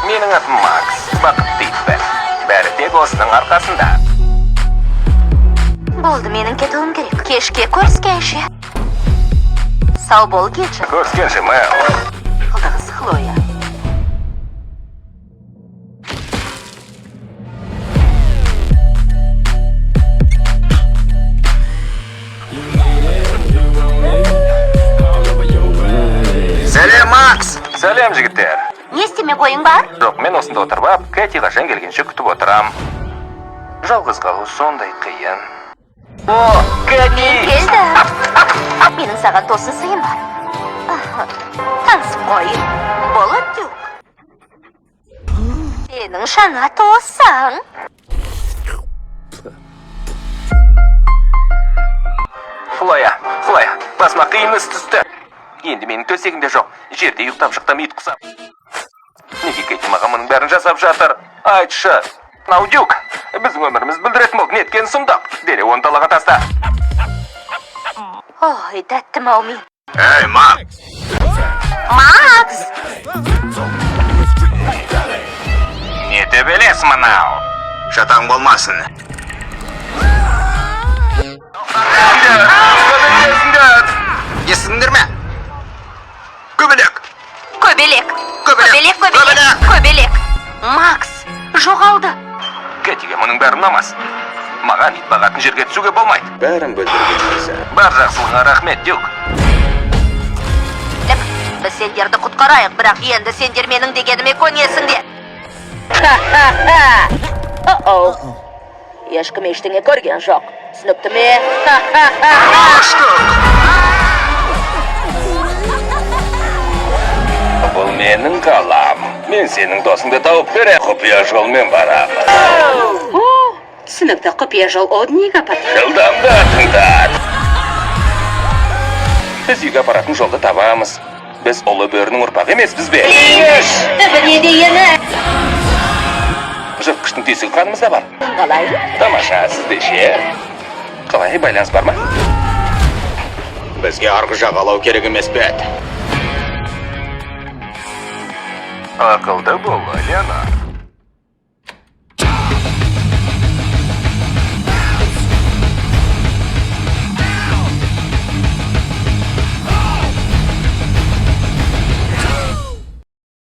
Менің атым Макс, бақытты итпін. Бәрі тек осының арқасында. Болды, менің кетуім керек. Кешке көріскенше. Сау бол, Гиджи. Көріскенше, Мэл. Қылдығыз Хлоя. Сәлем, Макс! Сәлем, жігіттер. Не істемек ойың бар? Жоқ, мен осында отырып ап, Кэти қашан келгенше күтіп отырам. Жалғыз қалу сондай қиын. О, Кэти! Келді. Менің саған тосын сыйым бар. Танысып қой. Болады, Дюк. Сенің жаңа досың. Хлоя, Хлоя, басыма қиын іс түсті. Енді менің төсегім де жоқ. Жерде ұйықтап шықтым ит құсап. Неге Кэти маған мұның бәрін жасап жатыр? Айтшы. Мынау Дюк. Біздің өміріміз бүлдіретін болды. Неткен сұмдық. Дереу оны далаға таста. Ой, тәттім ау мен. Эй, Макс! Макс! Не төбелес мынау? Шатаң болмасын. Көмектесіңдер! Естідіңдер ме? Көбелек! Көбелек. Көбелек. Көбелек, көбелек. Көбелек. Макс жоғалды. Кэтиге мұның бәрі ұнамас. Маған ит бағатын жерге түсуге болмайды. Бәрін бүлдірген өзі. Бар жақсылығыңа рахмет, Дюк. Ліп, біз сендерді құтқарайық, бірақ енді сендер менің дегеніме көнесіңдер. Ха-ха-ха! О-оу. Ешкім ештеңе көрген жоқ. Түсінікті ме? Ха-ха-ха! Бұл менің қалам. Мен сенің досыңды тауып берем. Құпия жолмен барамыз. О, түсінікті, құпия жол о дүниеге апарады. Жылдамдатыңдар. Біз үйге апаратын жолды табамыз. Біз ұлы бөрінің ұрпағы емеспіз бе? Түбіне дейін. Жыртқыштың түйсігі қанымызда бар. Қалай? Тамаша, сізде ше? Қалай, байланыс бар ма? Бізге арғы жағалау керек емес пе еді? Ақылды бол, Леонард.